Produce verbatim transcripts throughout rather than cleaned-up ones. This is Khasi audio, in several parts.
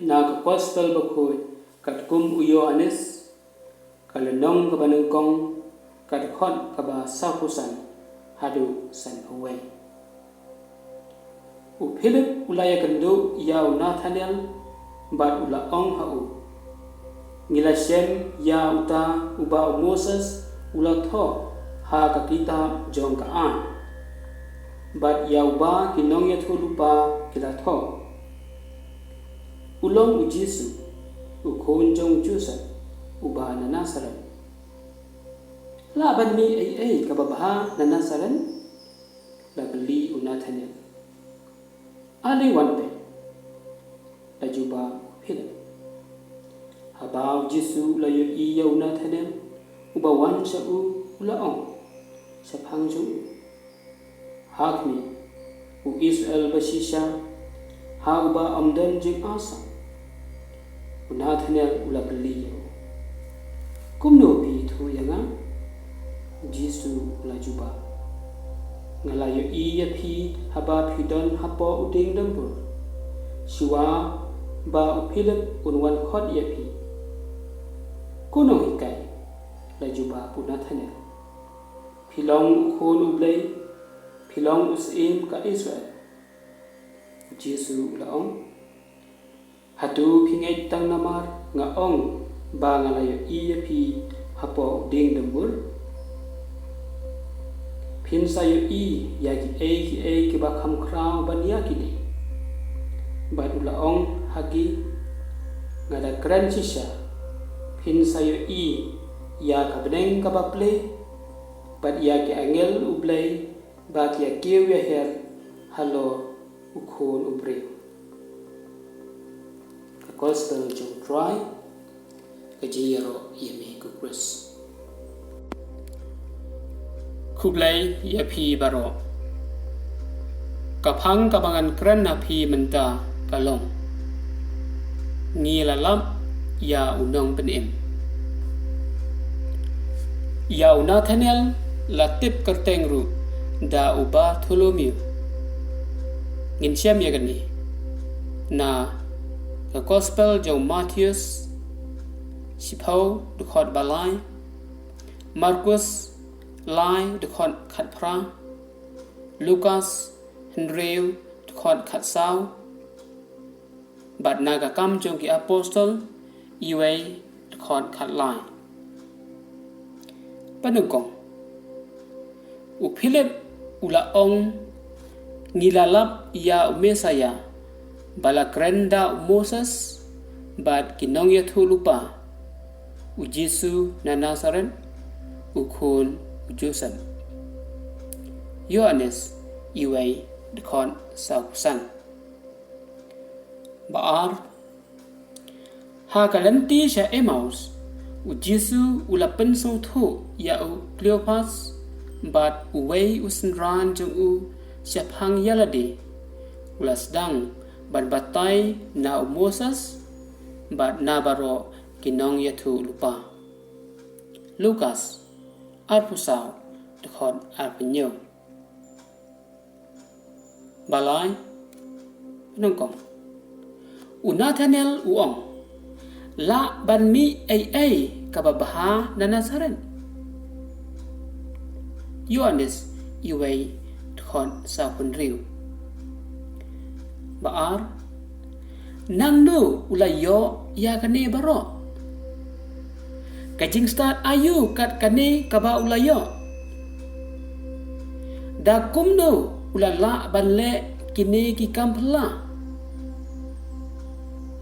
Na ka Gospel Bakhuid katkum u Ïoannis, ka lynnong kaba nyngkong, ka dkhot kaba sawphew san haduh sanphew wei. U Philip u la ïakynduh ïa u Nathanael bad u la ong ha u, ngi la shem ïa uta uba u Moses u la thoh ha ka kitab jong ka aiñ, bad ïa uba ki nongïathuhlypa ki la thoh. U long u Jisu, u khun jong u Joseph, uba na Nasaret. Lah ban mih ei ei kaba bha na Nasaret? La kylli u Nathanael. Ale wan peit, la jubab u Philip. Haba u Jisu u la ïohi ïa u Nathanael uba wan sha u, u la ong shaphang jong u, ha khmih, u Israel bashisha, ha uba ym don jingarsap. U Nathanael u la kylli ïa u, kumno phi ithuh ïa nga? U Jisu u la jubab, nga la ïohi ïa phi haba phi don hapoh u dieng dumbur, shuwa ba u Philip un wan khot ïa phi. Ko nonghikai, la jubab u Nathanael, phi long u khun u Blei, phi long u syiem ka Israel. U Jisu u la ong, hato phi ngeit tang namar nga ong ba nga la ïohi ïa phi hapoh u dieng dumbur? Phin sa ïohi ïa kiei kiei kiba kham khraw ban ïa kine. Bad u la ong ha ki, nga da kren shisha, phin sa ïohi ïa ka bneng kaba plie, bad ïa ki angel u Blei ba ki ïakiew ïaher halor u Khun u briew. Ka Gospel jong u Trai. Ka jingïaroh ïa me ko Khrist. Khublei ïa phi baroh. Ka phang kaba ngan kren na phi mynta ka long, ngi la lap ïa u nongpynim. Ïa u Nathanael la tip kyrteng ruh da u Bartholomew. Ngin shem ïa kane na ka Gospel jong u Mathaios, shiphew, dkhot ba lai, Markus, lai, dkhot khatphra, Lukas, hynriew, dkhot khatsaw, bad na ka Kam jong ki Apostol, uwei, dkhot khatlai. Ba nyngkong, u Philip u la ong, ngi la lap ïa u Messaïah ba la kren da u Moses bad ki nongïathuhlypa, u Jisu na Nasaret, u khun u Joseph. Ïoannis, uwei, dkhot sawphew san. Ba ar, ha ka lynti sha Emmaus, u Jisu u la pynsngewthuh ïa u Kleopas bad uwei u synran jong u shaphang ïa lade, u la sdang ban batai na u Moses bad na baroh ki nongïathuhlypa. Lukas, arphew saw, dkhot arphew hynñiew. Ba lai, nyngkong, u Nathanael u ong, lah ban mih ei ei kaba bha na Nasaret? Ïoannis, uwei, dkhot sawphew hynriew. Ba ar, nangno u la ïoh ïa kane baroh? Ka jingstad aïu kat kane kaba u la ïoh? Da kumno u la lah ban leh kine ki kam phylla?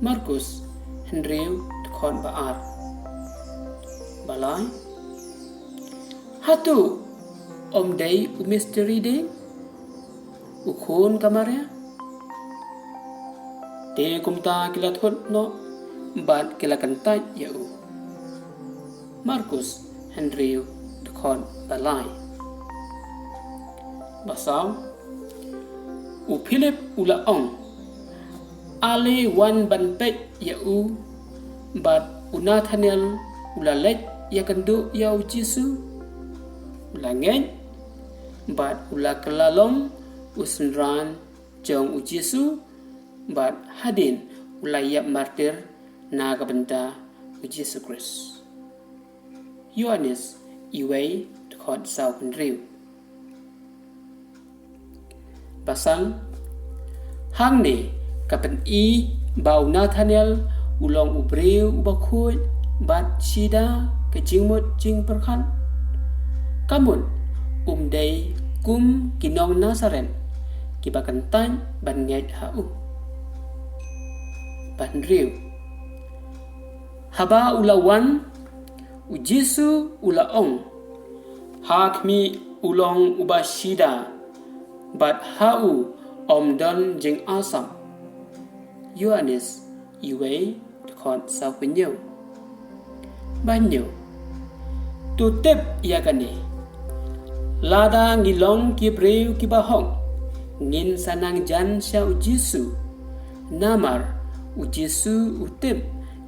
Markus, hynriew, dkhot ba ar. Ba lai, hato ym dei u Misteri dieng, u khun ka Maria? Te kumta ki la thut noh bad ki la kyntait ïa u. Markus, hynriew, dkhot ba lai. Ba saw, u Philip u la ong, ale wan ban peit ïa u. Bad u Nathanael u la leit ïakynduh ïa u Jisu, u la ngeit, bad u la kylla long u synran jong u Jisu, bad hadien u la ïap martir na ka bynta u Jisu Khrist. Ïoannis wei, dkhot saw phew hynriew. Ba san, hangne ka pyni ba u Nathanael u long u briew uba khuid bad shida ka jingmut jingpyrkhat. Ka mut um dei kum ki nong Nasaret kiba kyntait ban ngeit ha u. Ba hynriew. Haba u la wan, u Jisu u la ong, ha khmih u long uba shida, bad ha u ym don jingasam. Ïoannis wei, dkhot saw phew hynñiew. Ba hynñiew. To tip ïa kane, lada ngi long ki briew kiba hok, ngin sa nang jan sha u Jisu. Namar u Jisu u tip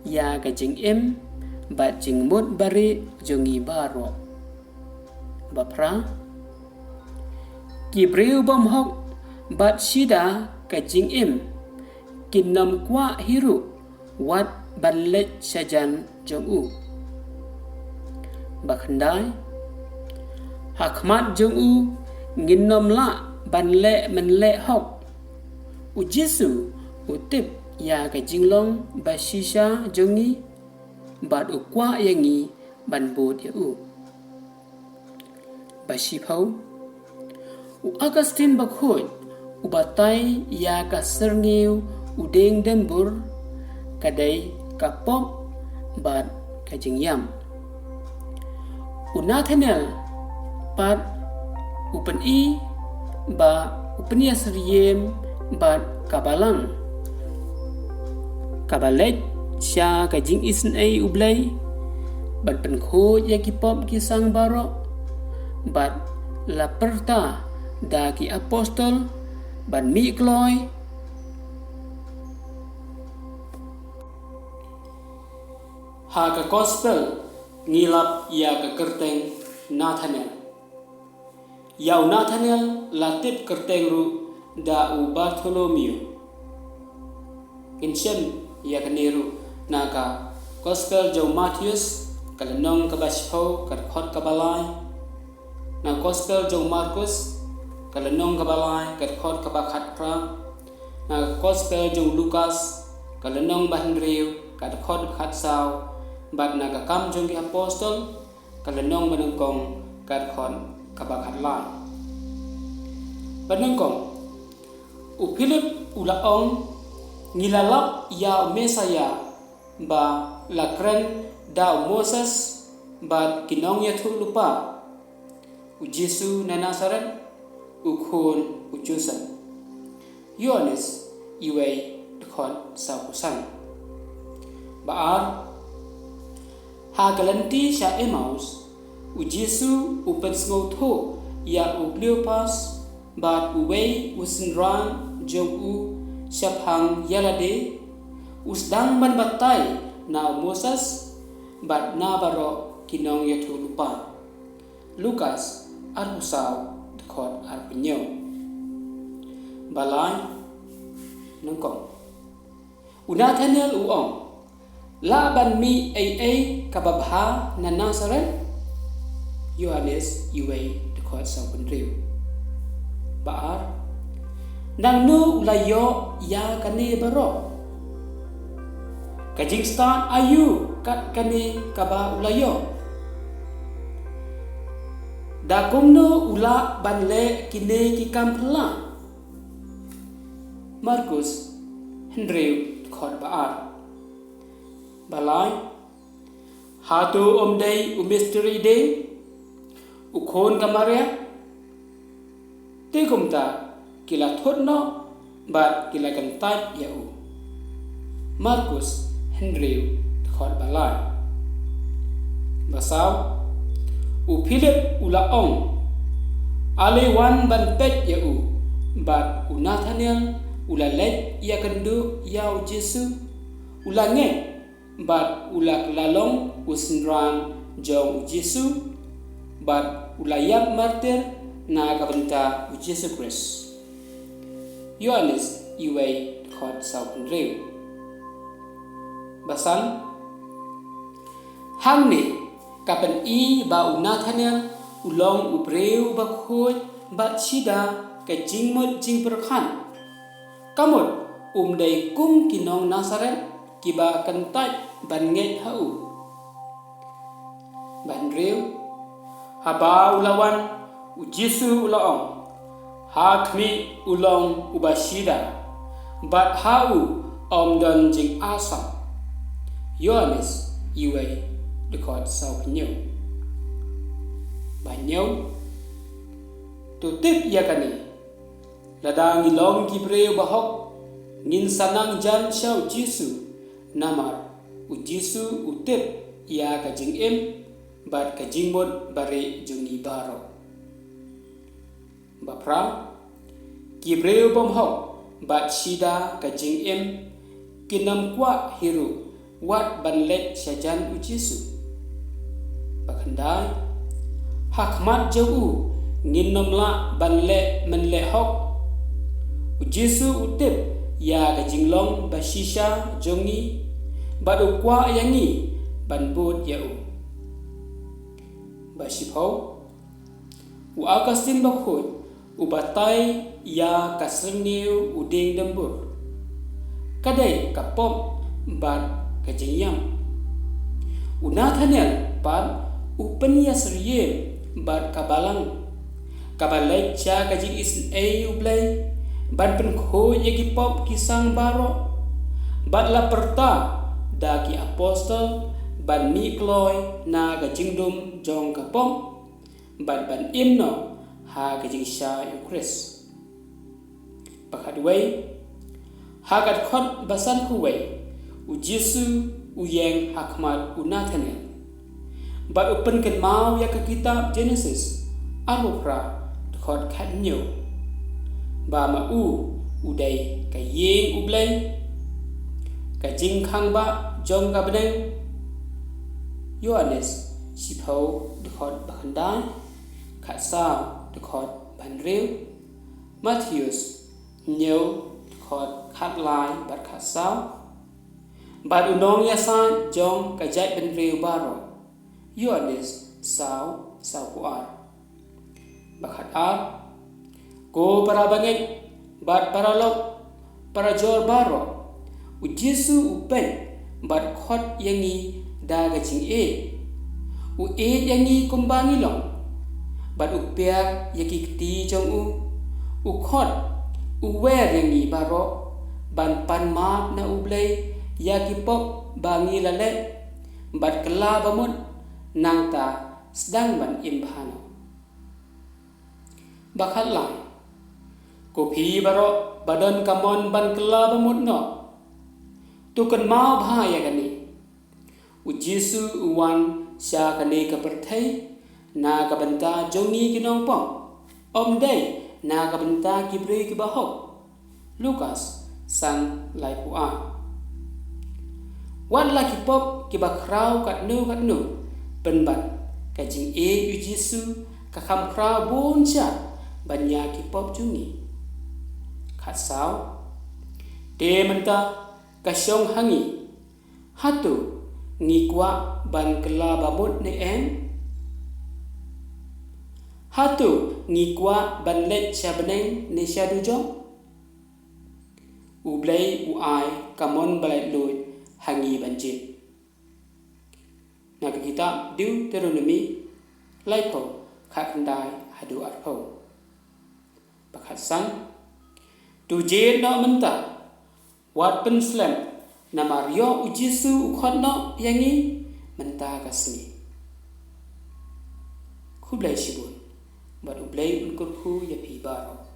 ïa ka jingim bad jingmut barieh jong ngi baroh. Ba phra. Ki briew bymhok bad shida ka jingim kin ym kwah hi ruh wat ban leit shajan jong u. Ba khyndai. Ha khmat jong u ngin ym lah ban leh mynleh hok. U Jisu u tip ïa ka jinglong ba shisha jong ngi bad u kwah ïa ngi ban bud ïa u. Ba shiphew. U Augustine bakhuid u batai ïa ka syrngiew u dieng dembur, ka dei ka pop bad ka jingïam. U Nathanael pat u pyni ba u pynïasyriem bad ka balang, kaba leit sha ka jingisynei U Blei, bad pynkhuid ïa ki pop ki sang baroh, bad la pyrta da ki apostol ban mih kloi. Ha ka gospel ngi lap ïa ka kyrteng Nathanael. Ïa u Nathanael la tip kyrteng ruh da u Bartholomew. Ngin shem ïa kane ruh na ka gospel jong u Mathaios, ka lynnong kaba shiphew, ka dkhot kaba lai. Na gospel jong u Markus, ka lynnong kaba lai, ka dkhot kaba khatphra. Na gospel jong u Lukas, ka lynnong ba hynriew, ka dkhot khatsaw. Bad na ka Kam jong ki Apostol, ka lynnong ba nyngkong, ka dkhot kaba khatlai. Ba nyngkong, u Philip u la ong, ngi la lap ïa u Messaïah ba la kren da u Moses bad ki nongïathuhlypa, u Jisu na Nasaret, u khun u Joseph. Ïoannis wei, dkhot saw phew san. Ba ar. Ha ka lynti sha Emmaus, u Jisu u pynsngewthuh ïa u Kleopas bad uwei u synran jong u shaphang ïa lade, u sdang ban batai na u Moses bad na baroh ki nongïathuhlypa. Lukas arphew saw, dkhot arphew hynñiew. Ba lai, nyngkong. U Nathanael u ong, lah ban mih ei ei kaba bha na Nasaret? Ïoannis wei, dkhot saw phew hynriew. Ba ar. Nangno u la ïoh ïa kane baroh? Ka jingstad aïu kat kane kaba u la ïoh? Da kumno u lah ban leh kine ki kam phylla? Markus hynriew, dkhot ba ar. Ba lai. Hato ym dei u mistri dieng, u khun ka Maria? Te kumta ki la thut noh bad ki la kyntait ïa u. Markus hynriew, dkhot ba lai. Ba saw. U Philip u la ong, ale wan ban peit ïa u. Bad u Nathanael u la leit ïakynduh ïa u Jisu, u la ngeit, bad u la kylla long u synran jong u Jisu, bad u la ïap martir na ka bynta u Jisu Khrist. Ïoannis wei, dkhot saw phew hynriew. Basan. Hangne ka pyni ba u Nathanael u long u briew ba khuid bad shida ka jingmut jingpyrkhat. Ka mut um dei kum ki nong Nasaret kiba kyntait ban ngeit ha u. Ba hynriew, haba u la wan, u Jisu u la ong, ha khmih u long uba shida, bad ha u ym don jingasam. Ïoannis uwei, dkhot saw hynñiew. Ba hynñiew, to tip ïa kane, lada ngi long ki briew ba hok, ngin sa nang jan sha u Jisu, namar u Jisu u tip ïa ka jingim bad ka jingmut barieh jong ngi baroh. Ba phra, ki briew bymhok bad shida ka jingim kin ym kwah hi ruh wat ban leit sha jan u Jisu. Ba khyndai, ha khmat jong u ngin ym lah ban leh mynlehok. U Jisu u tip ïa ka jinglong ba shisha jong ngi, bad u kwah ïa ngi ban bud ïa u. Ba shiphew, u Augustine Bakhuid u batai ïa ka syrngiew u dieng dymbur. Ka dei ka pop bad ka jingïam. U Nathanael pat u pynïasyriem bad ka balang, kaba leit sha ka jingisynei U Blei, ban pynkhuid ïa ki pop ki sang baroh, bad la pyrta da ki apostol ban mih kloi na ka jingdum jong ka pop, bad ban im noh ha ka jingshai u Khrist. Ba khatwei, ha ka dkhot ba sanphew wei, u Jisu u ïeng ha khmat u Nathanael, bad u pynkynmaw ïa ka kitab Genesis arphew phra, dkhot khathynñiew, ba ma u u dei ka ïing U Blei, ka jingkhang bah jong ka bneng. Ïoannis shiphew, dkhot ba khyndai, khatsaw, dkhot ba hynriew. Mathaios hynñiew, dkhot khatlai bad khatsaw. Bad u nongïasaid jong ka jaitbynriew baroh. Ïoannis saw, sawphew ar. Ba khatar, ko para bangeit bad paralok, parajor baroh, u Jisu u peit bad khot ïa ngi da ka jingïeit. U ïeit ïa ngi kumba ngi long, bad u piar ïa ki kti jong u. U khot, u wer ïa ngi baroh ban pan map na U Blei ïa ki pop ba ngi la leh, bad kylla ba mut, nangta sdang ban im bha noh. Ba khatlai, ko phi baroh ba don ka mon ban kylla ba mut noh, to kynmaw bha ïa kane. U Jisu u wan sha kane ka pyrthei na ka bynta jong ngi ki nongpop, ym dei na ka bynta ki briew kiba hok. Lukas san, laiphew ar. Wat la ki pop kiba khraw katno katno, pynban ka jingïeit u Jisu ka kham khraw bun shai ban ïa ki pop jong ngi. Khatsaw, te mynta ka shong ha ngi, hato ngi kwah ban kylla ba mut ne em? Hato ngi kwah ban leit sha bneng ne sha dujok? U Blei u ai ka mon ba laitluid ha ngi ban jied. Na ka kitab Deuteronomi laiphew, khatkhyndai haduh arphew. Ba khatsan, to jied noh mynta, wat pynslem, namar ïoh u Jisu u khot noh ïa ngi mynta ka sngi. Khublei shibun, bad U Blei un kyrkhu ïa phi baroh.